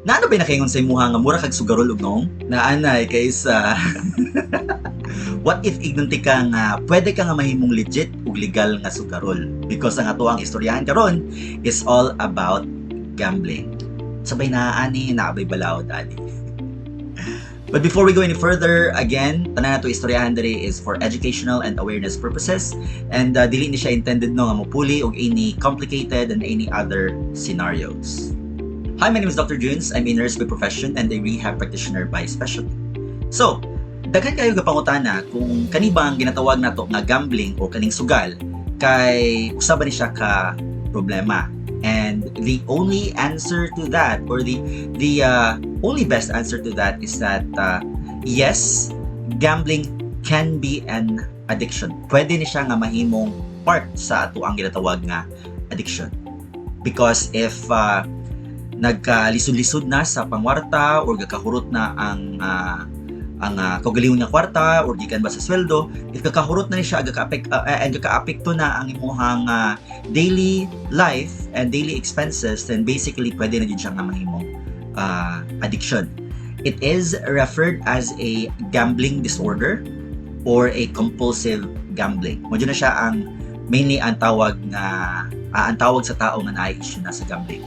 Naa na bay nakaingon sa imuha nga mura kag sugarol og noong? Naanay kaysa what if ignunti ka nga pwede ka nga mahimong legit ug legal nga sugarol? Because ang atoang istoryahan karon is all about gambling. Sabay naa ani, naa bay balaod ani. But before we go any further, again, tanan nato istoryahan diri is for educational and awareness purposes and dili ni siya intended, no, nga mopuli og any complicated and any other scenarios. Hi, my name is Dr. Junes. I'm a nurse by profession and a rehab practitioner by specialty. So, daghan kayo gapangutana kung kani bang ginatawag nato nga gambling o kaning sugal kay usa ba ni siya ka problema? And the only answer to that, or the only best answer to that, is that yes, gambling can be an addiction. Pwede ni siya nga mahimong part sa atoang ginatawag nga addiction. Because if nagkalisod-lisod na sa pangwarta or gakahurot na ang kaugalingon nga kwarta or gikan ba sa sweldo, if kakahurot na ni siya, gaka-apek and gaka-apekto na ang imuhang daily life and daily expenses, then basically pwede na jud siya nga mahimong addiction. It is referred as a gambling disorder or a compulsive gambling. Mao na siya ang mainly ang tawag nga ang tawag sa tao nga naay issue na sa gambling.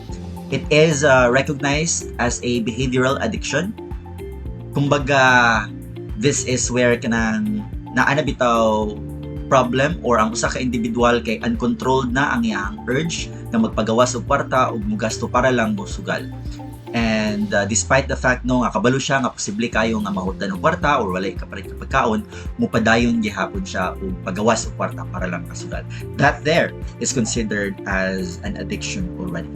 It is recognized as a behavioral addiction. Kumbaga, this is where kanang naa na bitaw problem or ang usa ka individual kay uncontrolled na ang iyang urge na magpagawas og kwarta ug mugasto para lang mosugal. And despite the fact, no, nga kabalo siya nga posible kayo nga mahutdan og kwarta or walay kapalit ka pagkaon, mupadayon gihapon siya og pagawas og kwarta para lang makasugal. That there is considered as an addiction already.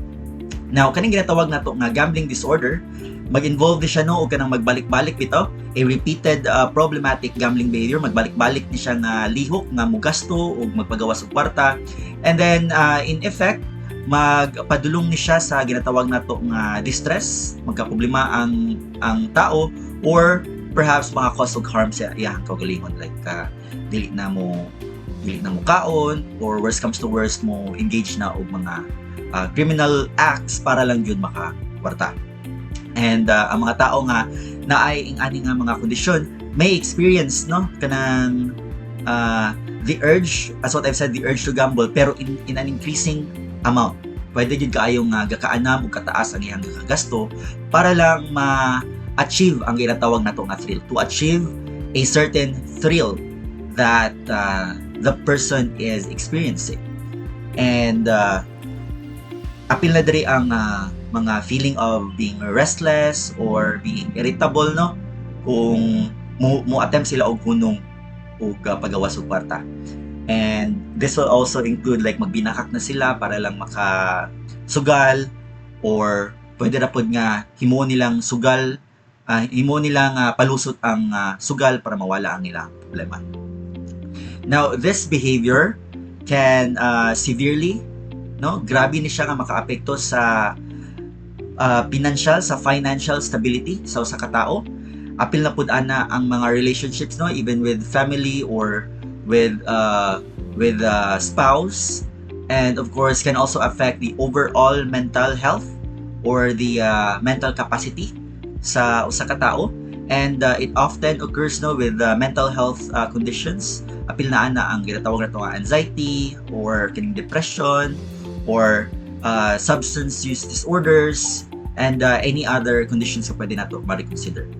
Now, kaning ginatawag nato nga gambling disorder, mag-involve ni siya, no, og kanang magbalik-balik bitaw, a repeated problematic gambling behavior, magbalik-balik ni siya nga lihok nga mugasto ug magpagawas og kwarta. And then in effect, magpadulong ni siya sa ginatawag nato nga distress, magkaproblema ang tao or perhaps maka-cause og harm sa iyang kaugalingon, like dili na mo kaon or, worst comes to worst, mo engage na og mga criminal acts para lang jud makakwarta. And ang mga tao nga naay ing-ani nga mga kondisyon may experience, no, kanang the urge, as what I've said, the urge to gamble, pero in an increasing amount. Pwede jud kaayo nga gakaanam og kataas ang iyang gakagasto para lang ma-achieve ang ginatawag nato nga thrill, to achieve a certain thrill that the person is experiencing. And apil na diri ang mga feeling of being restless or being irritable, no, kung mo attempt sila og hunong og pagawas og kwarta. And this will also include like magbinakak na sila para lang makasugal or pwede ra pod nga himo nilang palusot ang sugal para mawala ang ilang problema. Now, this behavior can severely, no, grabe ni siya nga makaapekto sa financial sa financial stability sa usa ka tao. Apil na pud ana ang mga relationships, no, even with family or with spouse, and of course can also affect the overall mental health or the mental capacity sa usa ka tao. And it often occurs, no, with mental health conditions. Apil na ana ang ginatawag nato nga anxiety or kining depression or substance use disorders and any other conditions na pwede nato ma-reconsider.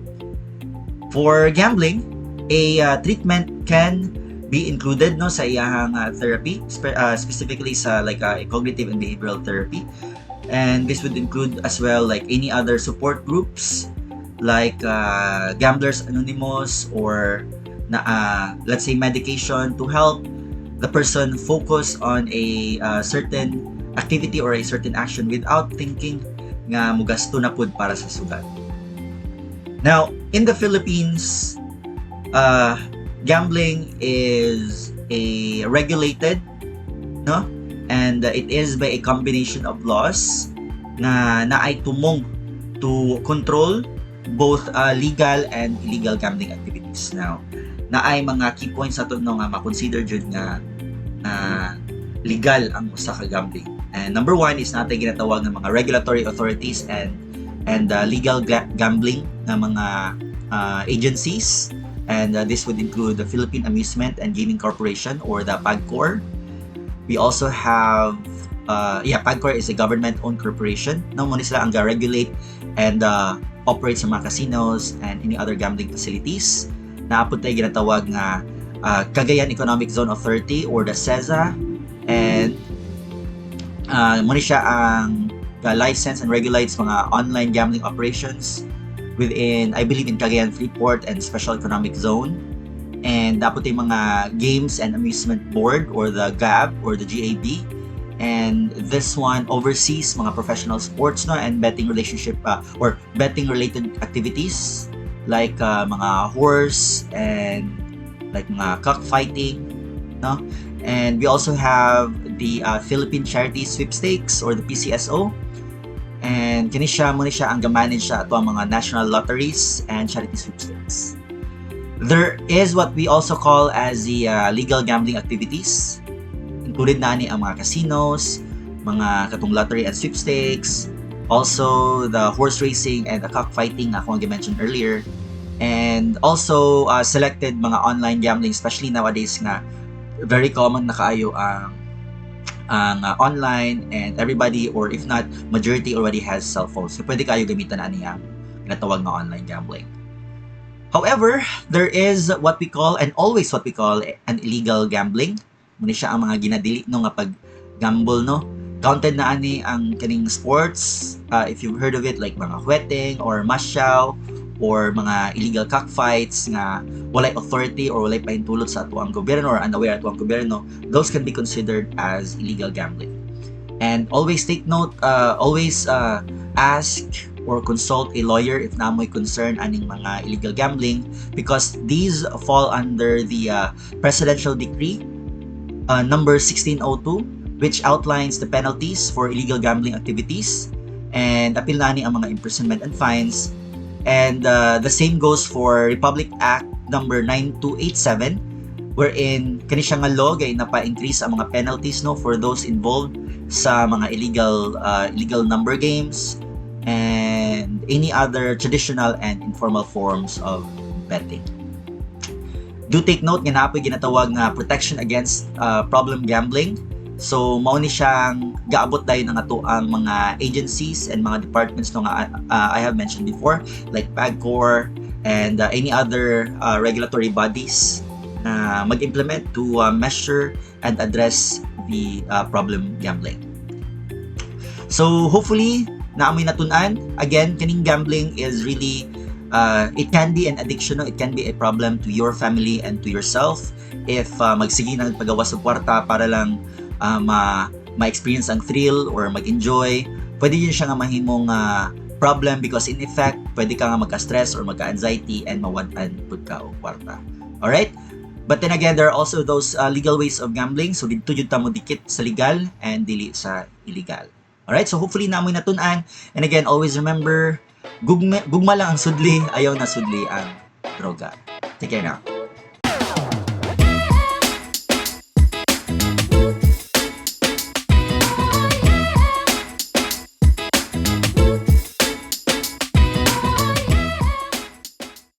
For gambling, a treatment can be included, no, sa iyahang therapy, specifically sa like cognitive and behavioral therapy. And this would include as well like any other support groups like Gamblers Anonymous or na let's say medication to help the person focus on a certain activity or a certain action without thinking nga mugasto na pud para sa sugal. Now, in the Philippines, gambling is a regulated, no? And it is by a combination of laws nga naay tumong to control both legal and illegal gambling activities. Now, naay mga key points ato, no, nga ma-consider jud nga legal ang usa ka gambling. And number one is naa tay ginatawag ng mga regulatory authorities and and legal gambling na mga agencies. And this would include the Philippine Amusement and Gaming Corporation or the PAGCOR. We also have, yeah, PAGCOR is a government-owned corporation. No, mao ni sila ang regulate and operate sa mga casinos and any other gambling facilities. Naa pod tay ginatawag nga Cagayan Economic Zone Authority or the CEZA, and mao ni siya ang license and regulates mga online gambling operations within, I believe, in Cagayan Freeport and Special Economic Zone. And naa pod tay mga Games and Amusement Board or the GAB or the GAB. And this one oversees mga professional sports, no, and betting relationship or betting related activities like mga horse and like mga cockfighting, no? And we also have the Philippine Charity Sweepstakes or the PCSO. And kini siya, mao ni siya ang ga-manage sa ato ang mga national lotteries and charity sweepstakes. There is what we also call as the legal gambling activities. Included na ni ang mga casinos, mga katong lottery and sweepstakes, also the horse racing and the cockfighting nga ako ang mentioned earlier. And also selected mga online gambling, especially nowadays nga very common na kaayo ang online, and everybody, or if not majority, already has cell phones. So pwede kaayo gamitan ani ang ginatawag nga online gambling. However, there is what we call and always what we call an illegal gambling. Mao ni siya ang mga ginadili, no, nga pag gamble, no. Counted na ani ang kaning sports, if you've heard of it, like mga jueteng or masyaw or mga illegal cockfights nga walay authority or walay pahintulot sa atuang gobyerno or unaware atuang gobyerno, those can be considered as illegal gambling. And always take note, always ask or consult a lawyer if naa moy concern aning mga illegal gambling, because these fall under the Presidential Decree number 1602, which outlines the penalties for illegal gambling activities, and apil na ni ang mga imprisonment and fines. And the same goes for Republic Act number 9287, wherein kani siya nga law kay napa-increase ang mga penalties, no, for those involved sa mga illegal number games and any other traditional and informal forms of betting. Do take note nga naa poy ginatawag nga Protection Against Problem Gambling. So mao ni siyang gaabot dayon ang atoang mga agencies and mga departments, no, nga I have mentioned before, like PAGCOR and any other regulatory bodies na mag-implement to measure and address the problem gambling. So hopefully naa moy natun-an. Again, kaning gambling is really it can be an addiction, no? It can be a problem to your family and to yourself if magsige na pagawas og kwarta para lang ma ma-experience ang thrill or mag-enjoy. Pwede jud siya nga mahimong problem because in effect, pwede ka nga magka-stress or magka-anxiety and mawad-an pud ka og kwarta. Alright? But then again, there are also those legal ways of gambling. So didto jud ta mo dikit sa legal and dili sa illegal. Alright? So hopefully naa moy natun-an. And again, always remember, gugma, gugma lang ang sudli, ayaw na sudli ang droga. Take care now.